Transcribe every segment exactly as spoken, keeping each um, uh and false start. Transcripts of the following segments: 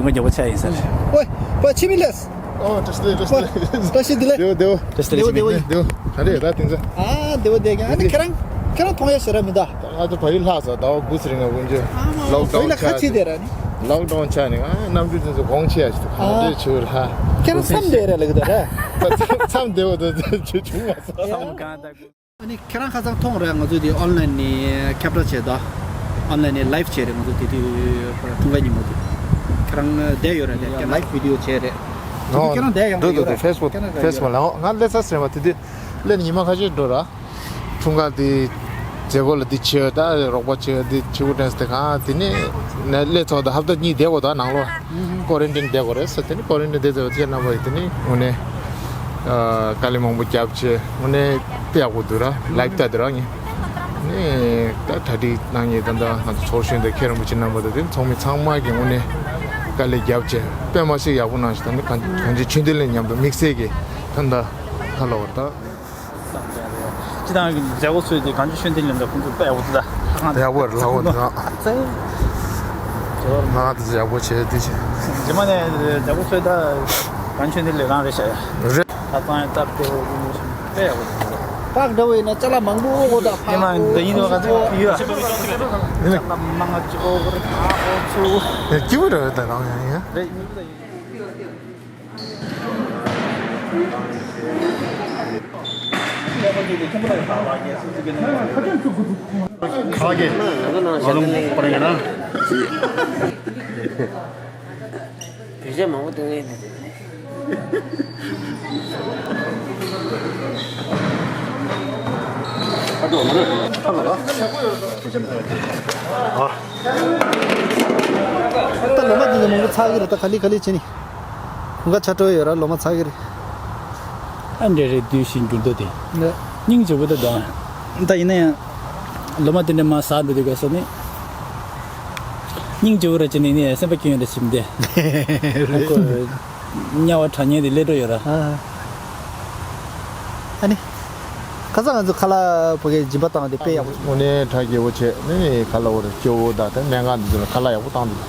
ང་རྒྱལ་པོ་ཆགས་ཡིན་ཟེར། ཨོའི། པ་ཆི་མི་ལེས། ཨོ་བཀྲ་ཤིས་བདེ་ལེགས། བཀྲ་ཤིས་བདེ་ལེགས། བཀྲ་ཤིས་བདེ་ལེགས། བདེ་བོ་བདེ་བོ། བཀྲ་ཤིས་བདེ་ལེགས། བདེ་བོ་བདེ་བོ། ག་རེ་ད་དེང་སང་། ཨ་བདེ་བོ་བདེ་ག་ཨ་ནི་ཁྱེད་རང་ཁྱེད་རང་མཐོང་ཡ་ཞེ་དྲག་མི་འདུག་ང་ཚོ་བལ་ཡུལ་ལྷག་ས་ཟླ་བ་དགུ་ཙམ་རིང་ང་དགུན་ཆུ་ལོག་ཌའུན་ཆགས་ཏེ། ལོག་ཌའུན་ཆགས་ནས་ང་རྣམ་འགྱུར་དེ་ཚོ་གོང་ཆེ་ཡ་ཞིག་ཏུ་གང་འདྲས་བྱུར་ཧ། ཁྱེད་རང་མཚམས་བསྡད་ར་ལེགས་འདུག་ར། མཚམས་མཚམས་བསྡད་པ་དེ་ཚོ་བྱུང་མ་སོང་། ཨ་ནི་ཁྱེད་རང་ཁ་སང་མཐོང་རེད། ང་ཚོ་དེ་ཨོན་ལན་ནས་ཁྱབ་བསྒྲགས་བྱས་དོ། ཨོན་ལན་ནས་ལའིབ་བྱས་རེད། ང་ཚོ་དེ་དུས་འཁྲུངས་སྐར་ཉིན་མོ་དེ། ཁྱེད་རང་བསྡད་ཡོད་རེད་དེ། ལའིབ་བི་ཌི་ཡོ་བྱས་རེད། དེ་དུས་ཁྱེད་རང་བསྡད་ཡོང་གི་ཡོད་རེད། ཕེ་སི་བུག་ཕེ་སི་བུག་ལ་ང་སླེབས་ཚར་ཟེར་བ་དེ་དུས་སླེབས་ནས་ཉི་མ་ཁ་ཤས་འགྲོ་ར། འཁྲུངས་སྐར་དེ་མཛད་སྒོ་ལ་འདི་བྱས་ད་རོགས་པ་བྱས་འདི་བྱེད་དགོས་དྲན་སོང་། དེ་གང་དེ་ནས་ནས་སླེབས་ཚར་ད་ཧབ་ཏ་གཉིས་བསྡད་དགོས་ད་ནང་ལོགས་ཀོ་རན་ཊིན་བསྡད་དགོས་རེད་ཟེར། དེ་ནས་ཀོ་རན་ཊིན་བསྡད་ཚར་བ་དེ་རྣམ་པ་ཡིས་དེ་ནས་དངོས་གནས། དཀའ་ལས་མང་པོ་བརྒྱབ་བྱས་དངོས་གནས་དཔེ་ཡག་པོ་འདུག་ར། ལའིབ་ལྟ་འདི་ར་ངས་ནས་ད་གྲ་སྒྲིག་གནང་མཁན་ད་ལྟ་ང་ཚོ་ཚོགས་གཞོན་དང་མཁན་རིན་པོ་ཆེ་རྣམ་པ་དང་དེ་ཚོགས་མི་ཚང་མ་གིས་དངོས་གནས་དཀའ་ལས་བརྒྱབ་བྱས་དཔེ་མ་སྲིད་ཡག་པོ་གནང་ཞིག་ད་ནི་གངས་ཅན་ཆོས་ལྡན་གླིང་མཉམ་དུ་དམིགས་བསལ་གྱིས་ད་ལྟ་ཧ་ལོ་བར་ད། སྤྱི་བཏང་གི་མཛད་སྒོ་ཚོས་དེ་གངས་ཅན་ཆོས་ལྡན་གླིང་དང་ཁོང་ཚོ་དཔེ་ཡག་པོ་འདུག་ད། ཡག་པོ་རེད་ལགས་འོ་ད། ང་དེ་ཚོ་ཡག་པོ་བྱས་དེ་བྱས། རྗེས་མ་ནས་མཛད་སྒོ་ཚོས་ད་གངས་ཆོས་ལྡན་གླིང་རང་རེད་ཤག་ཡ། རེད། ད་གཙང་ཡང་སྟབས་བདེ་བོ་དཔེ་ཡག་པོ་འདུག་པགས་འདྲ་བོ་ཡིན་ན་ཅ་ལག་མང་པོ་འོ་ད་ཕ་ཡིན་མ་འོ་འདི་ཡིན་ནོ་ཚུ་ག་ཚོད་ཡོད་ཨ། ཅ་ལག་མང་ང་ཅིག་འོ་གོ་རེ་ཕ་འོ་ཚུ། ཡ་སྐྱིད་པོ་འདྲ་བོ་ད་རང་ཡང་ཡིན། རེད་ཡིན་པ་ད་ཡིན། ཁ་གེ། ཨ་ལུང་པར་ཡིན་ན། བེད་སྤྱོད་མང་པོ་གཏོང་ཡས་འདུག་ད་ལོ་མ་དེ་ཚོ་མང་པོ་ཚར་གི་རེད། ད་ག་ལེ་ག་ལེ་བྱས་ནས་ཁོང་ཁ་ཆ་སྤྲོ་ཡོད་ར། ལོ་མ་ཚར་གི་རེད། ཨ་འདྲ་རེད། དུས་བཞིན་འགྱུར་ལྡོག་དེ། ནས་སྙིང་རྗེ་པོ་ད་དང་། ད་ཡིན་ན་ཡང་ལོ་མ་དེ་འདྲ་མ་ཟག་འགྲོ་དུས་ག་སོ་ནི། སྙིང་རྗེ་པོ་ར་བྱས་ནས་ནི་སེམས་པ་སྐྱོ་ཡོང་འདྲ་ཞིག་འདི། དམྱལ་བ་གྲགས་ཉེ་དེ་སླེབས་འགྲོ་ཡོད་ར། ཨ། ཨ་ནི། ཁ་སང་ང་ཚོ་ཁ་ལག་བོད་སྐད་སྦྱིན་པ་བཏང་དེ་དཔེ་ཡག་པོ་བྱུང་། དངོས་གནས་གྲ་རྒྱས་པོ་བྱས་ནས་ཁ་ལག་བོར་སྐྱོ་བོ་དང་དེ་སྨན་ཁང་འདི་ཚོ་ལ་ཁ་ལག་ཡག་པོ་བཏང་འདུག་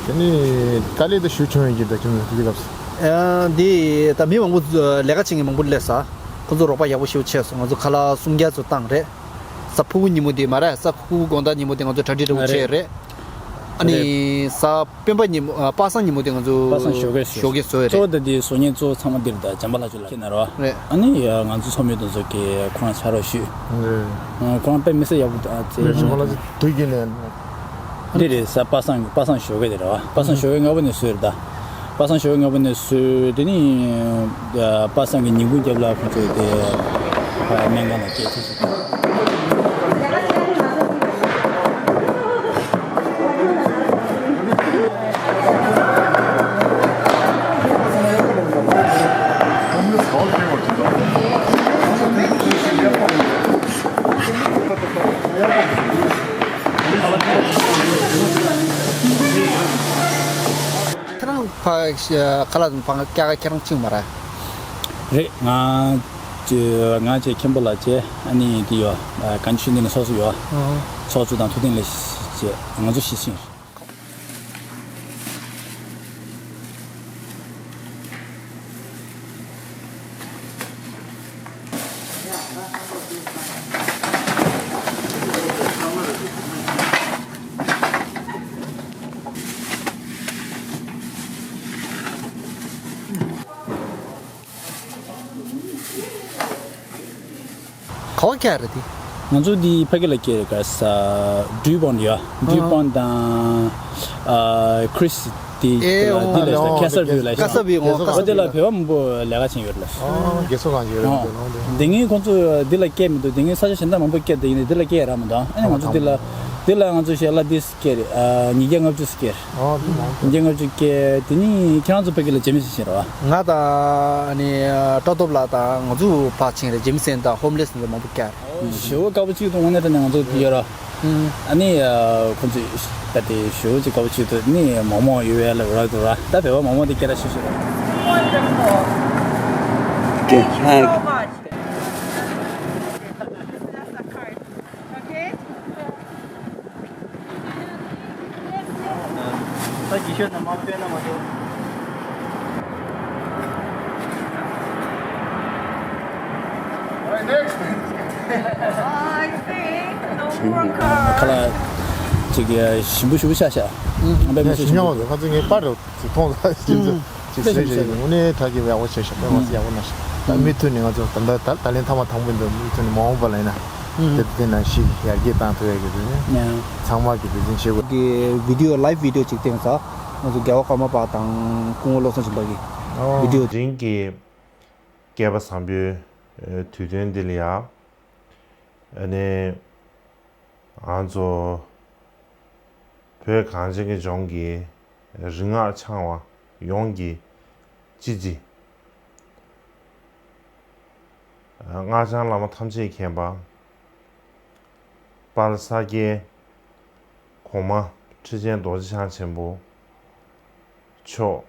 དེ་ནི་དཀའ་ལས་དེ་ཞུ་བྱུང་ཡོད་ཀྱི་འདྲ་བྱུང་དེ་སྐབས་སུ། ཨ་འདི་ད་མི་མང་པོ་ལས་ཀ་བྱེད་མཁན་མང་པོ་སླེབས་ས། ཁོ་ཚོ་རོགས་པ་ཡག་པོ་ཞེ་པོ་བྱས་སོང་། ང་ཚོ་ཁ་ལག་སུམ་བརྒྱ་ཚོ་བཏང་རེད། གཟའ་ཕུར་བུ་ཉིན་མོ་དེ་མ་རེད། གཟའ་ཕུར་བུ་དགོང་དག་ཉིན་མོ་དེ་ང་ཚོ་གྲ་སྒྲིག་འདྲ་བོ་བྱས་རེད། ཨ་ནི་གཟའ་སྤེན་པ་ཉིན་མོ་ཨ་པ་སངས་ཉིན་མོ་དེ་ང་ཚོ་པ་སངས་ཞོགས་ཀས་ཞོགས་ཀས་བཟོས་རེད། གཙོ་བོ་དེ་དེ་བཟོ་མཁན་གཙོ་བོ་ཚང་མ་འདིར་ད་བྱམས་པ་ལྷ་ཆོས་ལགས་ཁྱེད་ན་རོ། རེད། ཨ་ནི་ང་ཚོ་ཚོགས་མི་དེ་ཚོ་གིས་ཁོ་རང་ཕྱག་རོགས་ཞུས། རེད། ཁོ་རང་དཔེ་མི་སྲིད་ཡག་པོ་ཨ་ཙེ། རེད། བྱམས་པ་ལྷ་ཆོས་དུས་རྒྱུན་ནས། འདི་རེད་ས། པ་སངས་པ་སངས་ཞོགས་ཀས་དེ་རེད་བ། པ་སངས་ཞོགས་ཀས་སྔ་པོ་ནས་བཟོས་རེད་ད། པ་སངས་ཞོགས་ཀས་སྔ་པོ་ནས་བཟོས་དེ་ནི། པ་སངས་ཀྱི་ཉིན་གུང་རྒྱབ་ལ་ཁོ་ཚོས་དེ་སྨན་ཁང་ལ་སྐྱེལ་ཚུལ་སོང་། ཁྱེད་རང་ཕ་ཁ་ལག་དང་ཕ་སྐྱ་ཀ་ཁྱེད་རང་གཅིག་མ་རེད། རེད། ང་ང་བཅས་མཁན་པོ་ལགས་བཅས་ཨ་ནི་དེ་ཡོད། གངས་ཅན་ཆོས་ལྡན་ཚོགས་གཙོ་ཡོད། ཚོགས་གཙོ་དང་ཐུབ་བསྟན་ལགས་བཅས་ང་ཚོ་བཞི་ཕྱིན། ག་བ་སྐྱེལ་རེད་དེ། ང་ཚོ་འདི་ཕ་གི་ལ་སྐྱེལ་རེད་ག་ས། ཌུའུ་པོན་ཡ། ཌུའུ་པོན་དང་། ཨ་ཁྲིས་དེ་ཨེ་འོ་འདི་ལ་ཨོ་ཁ་སར་བྷིའུ་ལ་ཁ་སར་བྷིའུ་ཨོ་ཁ་སར་བྷིའུ་ལ་བོད་པ་མང་པོ་ལས་ཀ་བྱེད་ཡོད་ལ། ཨོ་རྒྱལ་ཚོགས་གང་ཡོད་རེད་འདུག་ལོང་དེ། འདི་ངས་ཁོང་ཚོ་འདི་ལ་སྐྱེལ་མི་འདུག་འདི་ངས་ས་ཆ་གཞན་དག་མང་པོ་སྐྱེལ་དེ་ཡིན་ནའི་འདི་ལ་སྐྱེལ་རག་མི་འདུག་ཨ་ནི་ང་ཚོ་འདི་ལ་འདི་ལ་ང་ཚོ་ཞལ་ལག་འདི་སྐྱེལ་རེད། ཨ་ཉིས་བརྒྱ་ལྔ་བཅུ་སྐྱེལ། ཨོ་དེ་མང་པོ། ཉིས་བརྒྱ་ལྔ་བཅུ་སྐྱེལ་དེ་ནི་ཁྱེད་རང་ཚོ་ཕ་གི་ལ་རྗེ་མི་སེང་ཕྱིན་རེད་བ། ང་དང་ཨ་ནི་ཀྲོ་ཏོབ་ལགས་དང་ང་ཚོ་ཕར་ཕྱིན་རེད། རྗེ་མི་སེང་དང་ཧོམ་ལེས་འདི་མང་པོ་སྐྱེལ་རེད། ཞེ་པོ་དཀའ་པོ་གཅིག་ཏུ་དངོས་གནས་དྲང་གནས་ང་ཚོ་འདི་ཡོད་ར། ཨ་ནི་ཁོང་ཚོས་ད་དེ་ཞེ་པོ་ཅིག་དཀའ་པོ་གཅིག་ཏུ་ནི་མོག་མོག་ཡོད་ཡ་ལ་ར་འདུག་ར། ད་བོད་པ་མོག་མོག་དེ་སྐད་གྲགས་ཤིག་ཤིག་རེད། Okay, hi. ཡིད་ཆེས་ན་མ་དཔེ་ན་མ་འགྲོ། All right, next. I think no more car. ཁ་ལག་ཅིག་ཞིམ་པོ་ཞིམ་པོ་ཤ་ཤ། ཨ་པའི་མི་ཡ་ཞིམ་ཉམས་པ་ཟེར་ཁ་ཚོད་ངའི་པར་རུ་ཅིག་མཐོང་ས་ཅིག་ཅིག་ཟེར་ཞིག་དངོས་གནས་དྲ་རྒྱ་ཡག་པོ་བྱས་ཤག་པའི་མ་ཟེར་ཡག་པོ་གནང་ཤག་ད་མུ་མཐུད་ནས་ང་ཚོ་ད་ལྟ་ད་ད་ལན་ཐ་མ་དང་པོ་འདི་མུ་མཐུད་ནས་མ་འོངས་པ་ལ་ཡིན་ན་དེ་དེ་ནང་ཞིག་ཡར་རྒྱས་བཏང་ཐུབ་ཡག་གི་དུས་ཚོད་ཚང་མ་གི་དུས་ཚོད་བྱེད་དགོས། གི་བི་ཌི་ཡོ་ལའིབ་བི་ཌི་ཡོ་ཅིག་བསྟན་ས་ང་ཚོ་རྒྱལ་བ་ཀརྨ་པ་དང་སྐུ་ངོ་བློ་བཟང་སྦྱིན་པ་གི་ཨོ། བི་ཌི་ཡོ། དེ་རིང་གི་སྐལ་པ་བཟང་པོའི་དུས་སྟོན་འདི་ལ་ཡ། ཨ་ནི། ང་ཚོ་བོད་གངས་ཅན་གྱི་ལྗོངས་ཀྱི་རིག་སྔགས་འཆང་བ་ཡོངས་ཀྱི་སྤྱི་རྗེ། སྔགས་འཆང་བླ་མ་ཐམས་ཅད་མཁྱེན་པ། དཔལ་ས་སྐྱའི་གོང་མ་ཁྲི་ཆེན་རྡོ་རྗེ་འཆང་ཆེན་པོ་མཆོག་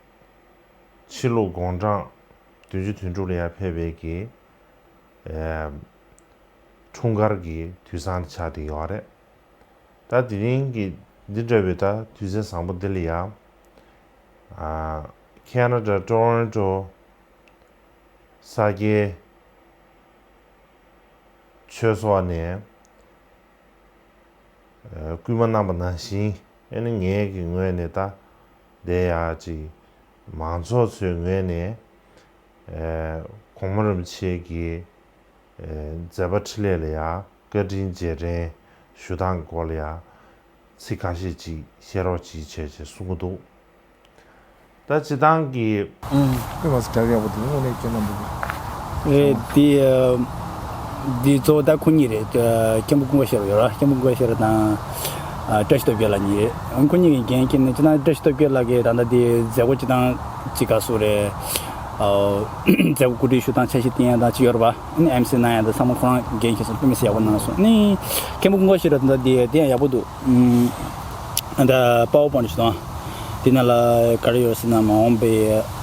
ཕྱི་ལུགས་དགུང་གྲངས་བདུན་ཅུ་དོན་དྲུག་ལ་ཡར་ཕེབས་པའི་གི་འཁྲུངས་སྐར་གྱི་དུས་བཟང་ཆགས་བསྡད་ཡོད་རེད། ད་དེ་རིང་གི་འདི་འདྲ་བའི་ད་དུས་ཚོད་བཟང་པོ་འདི་ལ་ཡང་ཁེ་ན་ཌ་ཊོ་རོན་ཊོ་ས་སྐྱའི་ཆོས་ཚོགས་ནས་སྐུལ་མ་གནང་པ་ནང་བཞིན་ཨ་ནི་ངའི་གི་ངོས་ནས་ད་དེ་ཡ་ཅིག་མང་ཚོགས་ཚོའི་ངོས་ནས་གོང་མ་རིན་པོ་ཆེ་གི་མཛད་པ་འཕྲིན་ལས་ལ་ཡ་བཀའ་དྲིན་རྗེས་དྲན་ཞུ་སྟངས་ཀྱི་སྐོར་ལ་ཡ་ཚིག་ཁ་ཤས་ཅིག་བཤད་རོགས་གྱིས་བྱས་བྱས་གསུང་གི་འདུག་ད་སྤྱི་བཏང་གི་ཨུམ། དཔེ་མ་སྲིད་དྲག་ཡག་པོ་འདུག་དངོས་གནས་ཁྱེད་རྣམ་པ་གི་ཨེ་དེ་ཨ་དེ་གཙོ་བོ་ད་ཁོ་གཉིས་རེད། ཨ་མཁན་པོ་ཀུན་དགའ་ཤེས་རབ་ཡོད་ར། མཁན་པོ་ཀུན་དགའ་ཤེས་རབ་དང་ཨ་བཀྲ་ཤིས་སྟོབས་རྒྱལ་ལགས་གཉིས་རེད། ཁོ་གཉིས་ཀྱི་འགན་འཁྱེར་ནས་སྤྱི་བཏང་བཀྲ་ཤིས་སྟོབས་རྒྱལ་ལགས་ཀྱིས་ད་ལྟ་དེ་མཛད་སྒོ་སྤྱི་བཏང་ཅིག་ག་སུ་རེད། ཨ་མཛད་སྒོ་གོ་སྒྲིག་ཞུ་སྟངས་འཆར་གཞི་བཏིང་ཡག་དང་ཅིག་ཡོད་རེད་པ། ཨ་ནི་ཨེམ་སི་གནང་ཡག་དང་ཚང་མ་ཁོ་རང་འགན་འཁྱེར་སོང་། དཔེ་མི་སྲིད་ཡག་པོ་གནང་སོང་། ཨ་ནི་མཁན་པོ་ཀུན་དགའ་ཤེས་རབ་ད་ལྟ་དེ་དེ་ཡང་ཡག་པོ་འདུག་ཨ་ད་པ་ཝར་པོའིན་ཊི་ཞིག་དང་། དེ་ནང་ལ་ག་རེ་ཡོད་ཟེར་ན་མ་འོངས་པའི་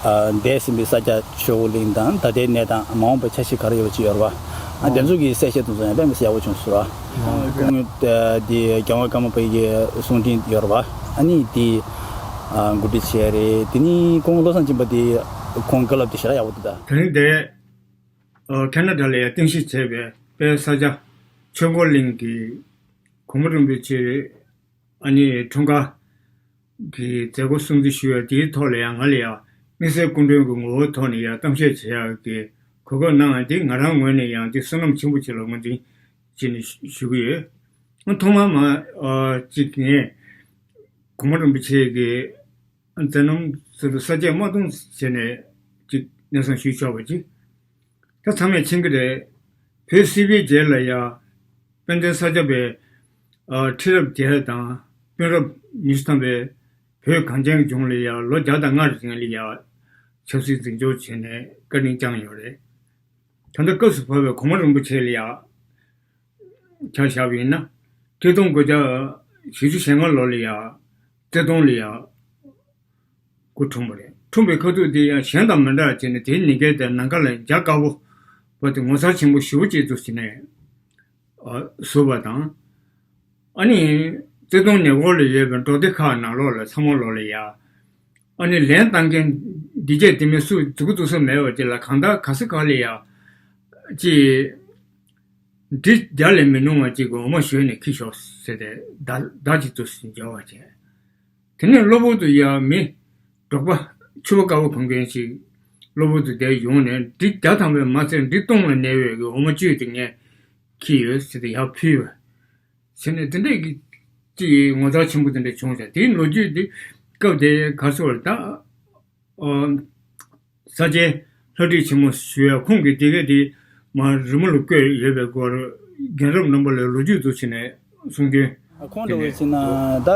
ཨ་འདས་ཟིན་པའི་ས་སྐྱ་ཆོས་འཁོར་གླིང་དང་ད་ལྟའི་གནས་སྟངས་མ་འོངས་པའི་འཆར་གཞི་ག་རེ་ཡོད་ཅིག་ཡོད་རེད་པ། ཨ་དེ་ཚོ་གི་གསལ་བཤད་དེ་ཚོ་ཡང་དཔེ་མི་སྲིད་ཡག་པོ་བྱུང་སོང་ར། ཨ་སྐུ་ངོ་དེ་རྒྱལ་བ་ཀརྨ་པའི་གི་གསུང་འཕྲིན་ཡོད་རེད་པ། ཨ་ནི་དེ་ཨ་གོ་སྒྲིག་བྱས་རེད། དེ་ནི་སྐུ་ངོ་བློ་བཟང་སྦྱིན་པ་དེ་ཁོང་བཀའ་སློབ་དེ་ཞེ་དྲག་ཡག་པོ་འདུག་ད། དེ་རིང་དེ་ཨ་ཁེ་ན་ཌ་ལ་ཡ་རྟེན་གཞི་བྱས་པའི་དཔལ་ས་སྐྱ་ཆོས་འཁོར་གླིང་གི་གོང་མ་རིན་པོ་ཆེ་ཨ་ནི་འཁྲུངས་སྐར་གྱི་མཛད་སྒོ་སྲུང་བརྩི་ཞུ་བའི་དེའི་ཐོག་ལ་ཡང་ང་ལ་ཡང་དམིགས་བསལ་སྐུ་མགྲོན་གྱི་ངོ་བོའི་ཐོག་ནས་ཡང་གཏམ་བཤད་བྱེད་ཡག་གི་གོ་སྐབས་གནང་བ་འདི་ང་རང་ངོས་ནས་ཡང་འདི་བསོད་ནམས་ཆེན་པོ་ཅིག་ལ་ངོས་འཛིན་བྱས་ནས་ཞུ་གི་ཡོད། ཐོག་མར་མ་ཨ་གཅིག་ངས་གོང་མ་རིན་པོ་ཆེ་གི་མཛད་རྣམ་ཟེར་དུས་ས་སྐྱའི་དམར་གདུང་བྱས་ནས་གཅིག་སྙན་སེང་ཞུས་ཆོག་པ་གཅིག་ད་ཚང་མས་མཁྱེན་གྱི་རེད། བོད་སིལ་བུའི་རྗེས་ལ་ཡ་དཔལ་ལྡན་ས་སྐྱ་པའི་ཨ་ཁྲི་རབས་བརྒྱད་དང་དཔོན་རབས་ཉི་ཤུ་ཐམ་པས་བོད་གངས་ཅན་གྱི་ལྗོངས་ལ་ཡ་ལོ་བརྒྱ་དང་ལྔ་རིང་ལ་ཡ་ཆབ་སྲིད་འཛིན་སྐྱོང་བྱས་ནས་བཀའ་དྲིན་བསྐྱངས་ཡོད་རེད། ད་ལྟ་སྐབས་སུ་བབས་པའི་གོང་མ་རིན་པོ་ཆེ་ལ་ཡ་ཆ་བཞག་པ་ཡིན་ན། ཆིག་སྟོང་དགུ་བརྒྱ་བཞི་བཅུ་ཞེ་ལྔ་ལོ་ལ་ཡ་རྩེ་གདོང་ལ་ཡ་སྐུ་འཁྲུངས་པ་རེད། འཁྲུངས་པའི་ཁ་ཐུག་དེ་ཡང་གཞན་དང་མི་འདྲ་བ་བྱས་ནས་དེའི་ཉིན་དཀར་དེ་ནམ་མཁའ་ལ་འཇའ་དཀར་པོ་བབས་ཏེ་ངོ་མཚར་ཆེན་པོ་ཞེ་པོ་ཅིག་འདུག་ཟེར་ནས་ཨ་བཟོས་པ་དང་། ཨ་ནི་རྩེ་གདོང་ཉེ་འཁོར་ལ་ཡོད་པའི་འབྲོག་སྡེ་ཁག་ནང་ལོགས་ལ་ཚང་མ་ལོགས་ལ་ཡ། ཨ་ནི་ལན་བཏང་མཁན་འདི་བྱས་དེ་མིན་སུ་འཛུགས་འཛུགས་ས་མེད་པ་དེ་ལ་གང་ལྟར་ག་ས་ག་ལ་ཡ་ཅི་འབྲི་རྒྱག་ལས་མི་ནུས་པ་ཅིག་གི་འོ་མ་བཞོས་ནས་ཁྱེར་ཤོག་ཟེར་ཏེ་བརྡ་བརྡ་ཅིག་འཛུགས་ཟིན་འབྱོར་བ་བྱས། དེ་ནས་གློ་བུར་དུ་ཡ་མི་འབྲོག་པ་ཕྱུ་པ་དཀར་པོ་གོན་མཁན་ཞིག་གློ་བུར་དུ་དེར་ཡོང་ནས་འབྲི་བརྒྱ་ཐམ་པས་མ་ཚད་འབྲི་སྟོང་ལ་གནས་པའི་གི་འོ་མ་བཅུད་དེ་ངས་ཁྱེར་ཡོད་ཟེར་ཏེ་ཡར་ཕུལ་བས། བྱས་ནས་དེ་འདྲས་ཀྱི་ཅིག་ངོ་མཚར་ཆེན་པོ་དེ་འདྲས་བྱུང་ཤག་དེའི་ལོ་རྒྱུས་དེ་སྐབས་དེ་ག་སོ་བར་ད་ཨ་ས་སྐྱའི་ལྷ་བྲིས་ཆེན་མོ་ཞུ་ཡ་ཁོང་གིས་དེ་ག་དེ་མ་རི་མོ་ལ་བཀོད་ཡོད་པའི་སྐོར་རྒན་རབས་རྣམ་པ་ལ་ལོ་རྒྱུས་འདུག་བྱས་ནས་གསུང་རྒྱུན། ཁོང་འདྲ་བོ་ཅིག་ན་ད་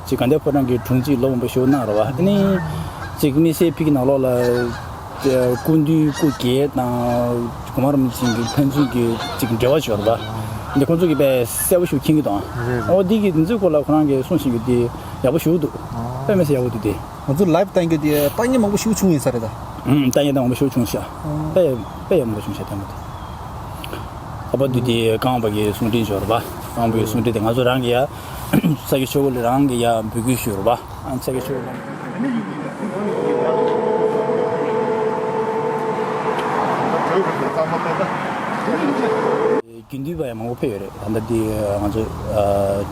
ཅིག་དགའ་ལྡན་ཕོ་བྲང་གི་དྲུང་ཆེ་ལོ་མང་པོ་ཞིག་གནང་རེད་བ། དེ་ནས་ཅིག་དམིགས་བསལ་ཕ་གི་ནང་ལོགས་ལ། སྐུ་མདུན་སྐུ་སྒེར་དང་གོང་མ་རིན་པོ་ཆེ་གི་ཕན་ཚུན་གྱི་ཅིག་འབྲེལ་བ་ཞིག་ཡོད་རེད་པ། འདི་ཁོང་ཚོ་གིས་དཔེ་གསལ་པོ་ཞིག་མཁྱེན་གྱི་འདུག་རེད་རེད། ཨོ་འདི་གི་འདི་ཚོའི་སྐོར་ལ་ཁོ་རང་གིས་གསུངས་བཞིན་གྱི་འདི་ཡག་པོ་ཞིག་འདུག་ཨོ། དཔེ་མི་སྲིད་ཡག་པོ་འདུག་དེ། ང་ཚོ་ལའིབ་བཏང་རྒྱུ་དེ་ལྟ་མཁན་མང་པོ་ཞིག་བྱུང་ཡིན་ས་རེད་ད། ཨུམ་ལྟ་མཁན་ད་མང་པོ་ཞིག་བྱུང་ཤག་ཨོ། དཔེ་དཔེ་ཡག་མང་པོ་བྱུང་ཤག་ལྟད་མོ་དེ། ཨ་ཕ་འདི་དེ་རྐང་པ་གི་གསུང་འཕྲིན་ཞིག་ཡོད་རེད་པ། རྐང་པ་གི་གསུང་འཕྲིན་དེ་ང་ཚོ་རང་གི་ཡ་ས་སྐྱ་ཆོས་འཁོར་གླིང་རང་གི་ཡ་འབོད་སྐུལ་ཞིག་ཡོད་རེད་པ། ཨང་ཚེ་གེ་ཆོས། རྒྱུན་མཐུད་པ་ཡང་མང་པོ་ཕེབས་ཡོད་རེད། ད་ལྟ་འདི་ང་ཚོ་ཨ་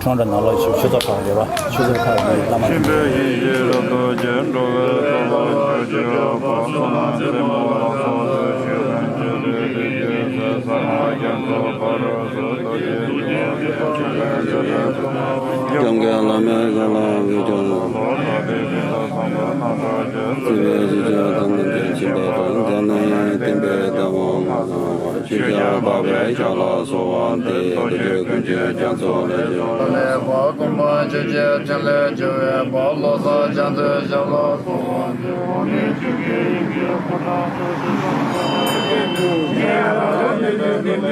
ཁྲོན་ར་ནང་ལོགས་ཤིག་ཆོས་ཚོགས་ཁག་ཡོད་པ། ཆོས་ཚོགས་ཁག་གི་བླ་མ། ཆེན་པོའི་ཡེ་ཤེས་རབ་ཏུ་རྒྱས། འགྲོ་བའི་སྟོབས་ལ་སྤྱོད་ཕྱིར་བོད་ལ་སེམས་ལ་སོགས་སུ་ཞུགས་པའི་ཆོས་ལས་དེ་རྒྱལ་སྲས་ས་ལ་རྒྱ་མཚོ་ཕ་རོལ་ཏུ་སྐྱེས་ཀྱི་ཡོན་ཏན་ཆེན་པོའི་ཞབས་ལ་སོགས་པ། སྐྱབས་མགོན་བླ་མའི་བཀའ་ལ་འགལ་ཀྱང་། ལོ་ཙཱ་བའི་ཞིང་སར་བསམ་པ་རྣམ་དག་བྱས། བརྩེ་བའི་ཞི་བྱེད་དང་ལྡན་ཅིང་བྱིན་པ་དང་། དེ་ནས་བསྟན་པའི་བདག་པོ་ང་ཚོ་ཆོས་རྒྱལ་འཕགས་པའི་ཞབས་ལ་སོགས་པ་སྟེ། དུས་ཀྱི་ཀུན་མཆོད་རྒྱ་མཚོ་ལས་བྱུང་བ། ལས་འཕགས་ཀུན་སྤངས་ཆོས་ཀྱི་ཕྲིན་ལས་བྱུང་བའི་བར། ལོ་ཙཱ་རྒྱ་མཚོའི་ཞབས་ལ་སོགས་པ་སྟེ། འོག་མིན་ཆོས་ཀྱི་དབྱིངས་ཀྱི་ཕོ་བྲང་རྩེ་གཅིག་ཏུ་བཞུགས་པའི་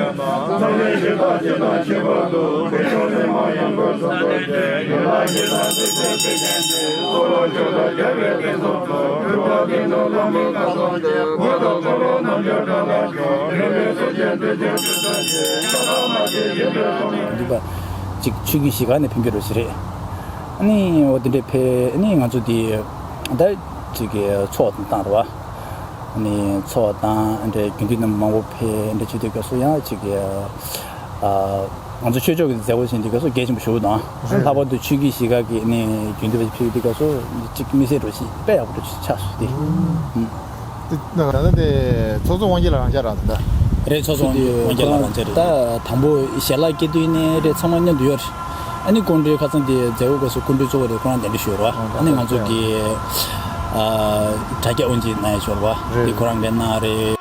ལྷ་མོ་ཡིན་པས། འདུག་པ། ཅིག་ཆོས་ཀྱི་གཞིས་ཀ་ནས་ཕེབས་མཁན་འདྲ་ཞིག་རེད། ཨ་ནི་འོ་དེ་འདྲས་ཕེབས། ཨ་ནི་ང་ཚོ་དེ་ད་ཅིག་གི་ཚོགས་བཏང་རེད་པ། ཨ་ནི་ཚོགས་དང་འདྲ་རྒྱུན་མཐུད་རྣམ་པ་མང་པོ་ཕེབས། འདྲ་བྱེད་དུས་སྐབས་སུ་ཡང་ཅིག་གི་ཨ་ང་ཚོ་ཆོས་ཕྱོགས་ཀྱི་མཛད་སྒོ་ཞིག་འདི་སྐབས་སུ་གལ་ཆེན་པོ་ཞིག་དང་། ལྷག་པར་དུ་ཆོས་ཀྱི་གཞིས་ཀ་གི་ཨ་ནི་རྒྱུན་མཐུད་པ་ཕེབས་དུས་སྐབས་སུ་ཅིག་དམིགས་བསལ་འདྲ་ཞིག་དཔེ་ཡག་པོ་འདྲ་ཞིག་ཆགས་སོང་སྟེ། ཨ། དེ་ད་ལྟ་དེ་ཚོགས་གཙོ་དབང་རྒྱལ་ལགས་རང་འཇགས་རང་དེ་འདྲ། རེད། ཚོགས་གཙོ་དབང་རྒྱལ་ལགས་རང་འཇགས་རེད། ད་དང་པོ་ཞལ་ལག་སྐྱེལ་དུས་ནས་རེད། ཚང་མ་མཉམ་དུ་ཡོད་རེད། ཨ་ནི་སྐུ་མགྲོན་ཁ་སང་དེ་མཛད་སྒོ་སྐབས་སུ་སྐུ་མགྲོན་གཙོ་བོ་རེད། ཁོ་རང་གདན་འདྲེན་ཞུས་པ་རེད་པ། ཨ་ནི་ང་ཚོ་གི་ཨ་དྲ་རྒྱ་དབུ་འབྱེད་གནང་ཡ་ཞུས་པ་རེད་པ། དེ་ཁོ་རང་གིས་གནང་རེད།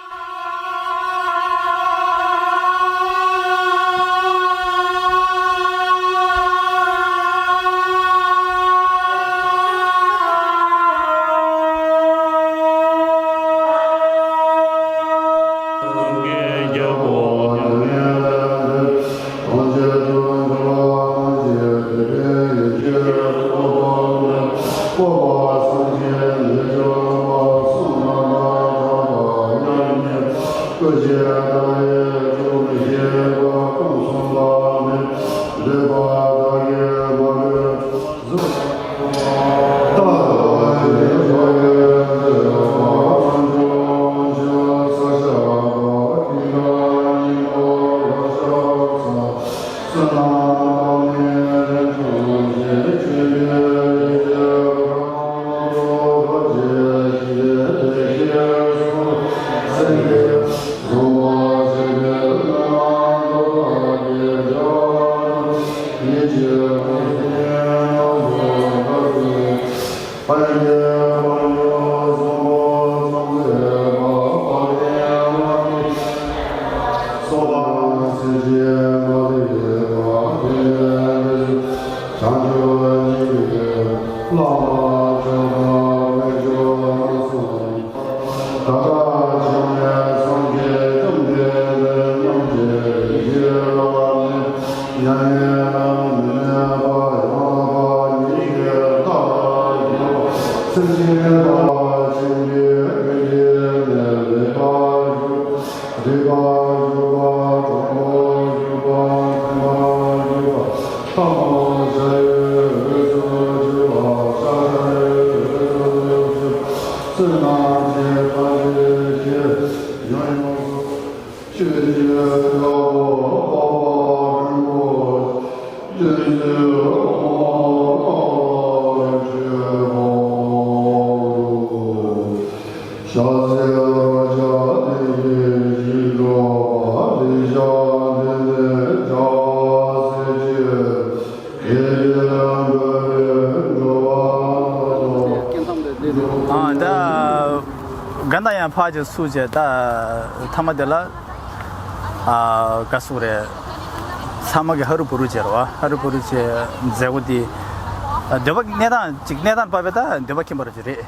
ཨ་ད་ག་ན་ཡང་ཕར་ཅིག་ཚུར་བྱས། ད་མཐའ་མ་དེ་ལ་ཨ་ག་སུ་རེད། ཚང་མ་གི་ཧ་རུ་བུ་རུ་བྱས་རེད་པ། ཧ་རུ་བུ་རུ་བྱས་མཛད་སྒོ་དེ་འདོད་པ་གནས་སྟངས་ཅིག་གནས་སྟངས་བབས་པས་ད་འདོད་པ་ཁེངས་པ་རུ་ཅིག་རེད།